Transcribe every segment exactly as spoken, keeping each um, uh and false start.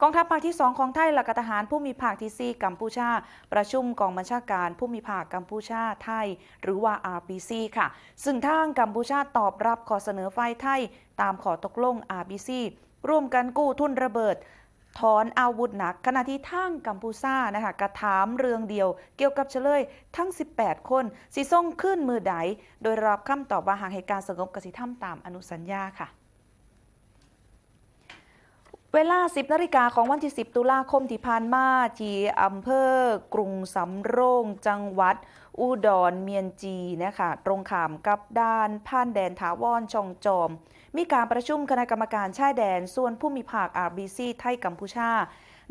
กองทัพภาคที่สองของไทย และก็ทหารภูมิภาคที่สี่กัมพูชา ประชุมกองบัญชาการภูมิภาคกัมพูชาไทย หรือว่า อาร์พีซี ค่ะ ซึ่งทางกัมพูชาตอบรับข้อเสนอฝ่ายไทย ตามข้อตกลง อาร์พีซี ร่วมกันกู้ทุนระเบิด ถอนอาวุธหนัก ขณะที่ทางกัมพูชานะคะกระถามเรื่องเดียวเกี่ยวกับเฉลยทั้ง สิบแปด คน สิส่งคืนมือใด โดยรับคำตอบว่าหากเหตุการณ์สงบก็สิทำตามอนุสัญญาค่ะ เวลา สิบ นาฬิกาของวันที่ สิบ ตุลาคมที่ผ่านมา ที่อำเภอกรุงสำโรง จังหวัดอุดรเมียนจีนะคะ ตรงข้ามกับด่านผ่านแดนถาวรช่องจอม มีการประชุมคณะกรรมการชายแดนส่วนภูมิภาค อาร์พีซี ไทยกัมพูชา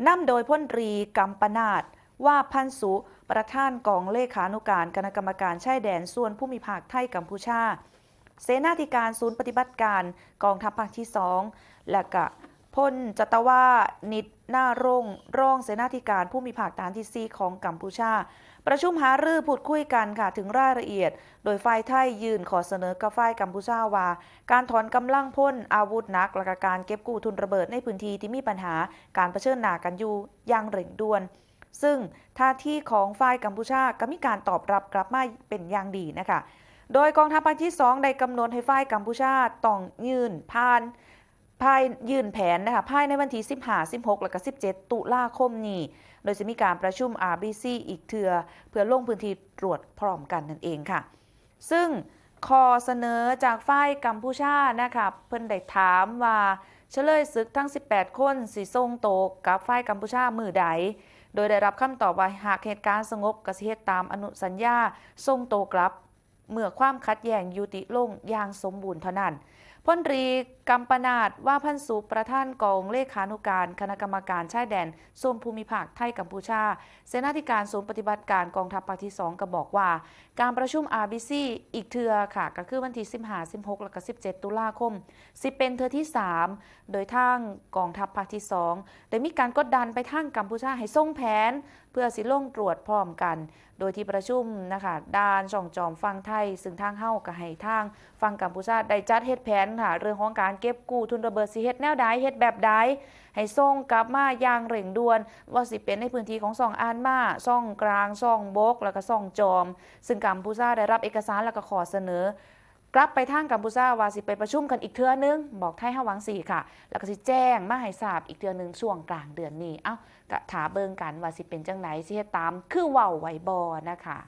นำโดยพลตรีกำปนาท ว่าพันสุ ประธานกองเลขานุการคณะกรรมการชายแดนส่วนภูมิภาคไทยกัมพูชา เสนาธิการศูนย์ปฏิบัติการกองทัพภาคที่สอง และกะพลจัตวานิดนารงค์ รองเสนาธิการภูมิภาคฐานที่สี่ของกัมพูชา ประชุมหารือพูดคุยกันค่ะ ถึงรายละเอียด โดยฝ่ายไทยยื่นข้อเสนอกับฝ่ายกัมพูชาว่า การถอนกำลังพลอาวุธหนัก และกะการเก็บกู้ทุนระเบิดในพื้นที่ที่มีปัญหาการเผชิญหน้ากันอยู่อย่างเร่งด่วน ซึ่งท่าทีของฝ่ายกัมพูชาก็มีการตอบรับกลับมาเป็นอย่างดีนะคะ โดยกองทัพภาคที่สองได้กำหนดให้ฝ่ายกัมพูชาต้องยื่นผ่าน ภาย ยื่นแผนนะคะ ภายในวันที่ สิบห้า สิบหก และก็ สิบเจ็ด ตุลาคมนี้ โดยจะมีการประชุม อาร์พีซี อีกเทื่อ เพื่อลงพื้นที่ตรวจพร้อมกันนั่นเองค่ะ ซึ่งข้อเสนอจากฝ่ายกัมพูชานะคะ เพิ่นได้ถามว่าเฉลยศึกทั้ง สิบแปด คนสิส่งโตกับฝ่ายกัมพูชามื้อใด โดยได้รับคำตอบว่าหากเหตุการณ์สงบก็สิเฮ็ดตามอนุสัญญาส่งโตกลับ เมื่อความขัดแย้งยุติลงอย่างสมบูรณ์เท่านั้น พลตรีกำปนาท ว่าพันสุ ประธานกองเลขานุการคณะกรรมการชายแดนส่วนภูมิภาคไทยกัมพูชา เสนาธิการศูนย์ปฏิบัติการกองทัพภาคที่สองก็บอกว่า การประชุม อาร์พีซี อีกเทื่อค่ะ ก็คือวันที่ สิบห้า สิบหก และก็ สิบเจ็ด ตุลาคม สิเป็นเทื่อที่สาม โดยทางกองทัพภาคที่สองได้มีการกดดันไปทางกัมพูชาให้ส่งแผน เพื่อสิลงตรวจพร้อมกัน โดยที่ประชุมนะคะ ด่านช่องจอมฝั่งไทย ซึ่งทางเฮาก็ให้ทางฝั่งกัมพูชาได้จัดเฮ็ดแผนค่ะ เรื่องของการเก็บกู้ทุนระเบิดสิเฮ็ดแนวใด เฮ็ดแบบใด ให้ส่งกลับมาอย่างเร่งด่วน ว่าสิเป็นในพื้นที่ของซ่องอานมา ซ่องกลาง ซ่องบก แล้วก็ซ่องจอม ซึ่งกัมพูชาได้รับเอกสารแล้วก็ข้อเสนอ กลับไปทางกัมพูชาว่าสิไปประชุมกันอีกเทื่อนึง บอกไทยเฮาว่าจั่งซี้ค่ะ แล้วก็สิแจ้งมาให้ทราบอีกเทื่อนึงช่วงกลางเดือนนี้ เอ้า ก็ถ้าเบิ่งกันว่าสิเป็นจั่งใด สิเฮ็ดตามคือเว้าไว้บ่นะคะ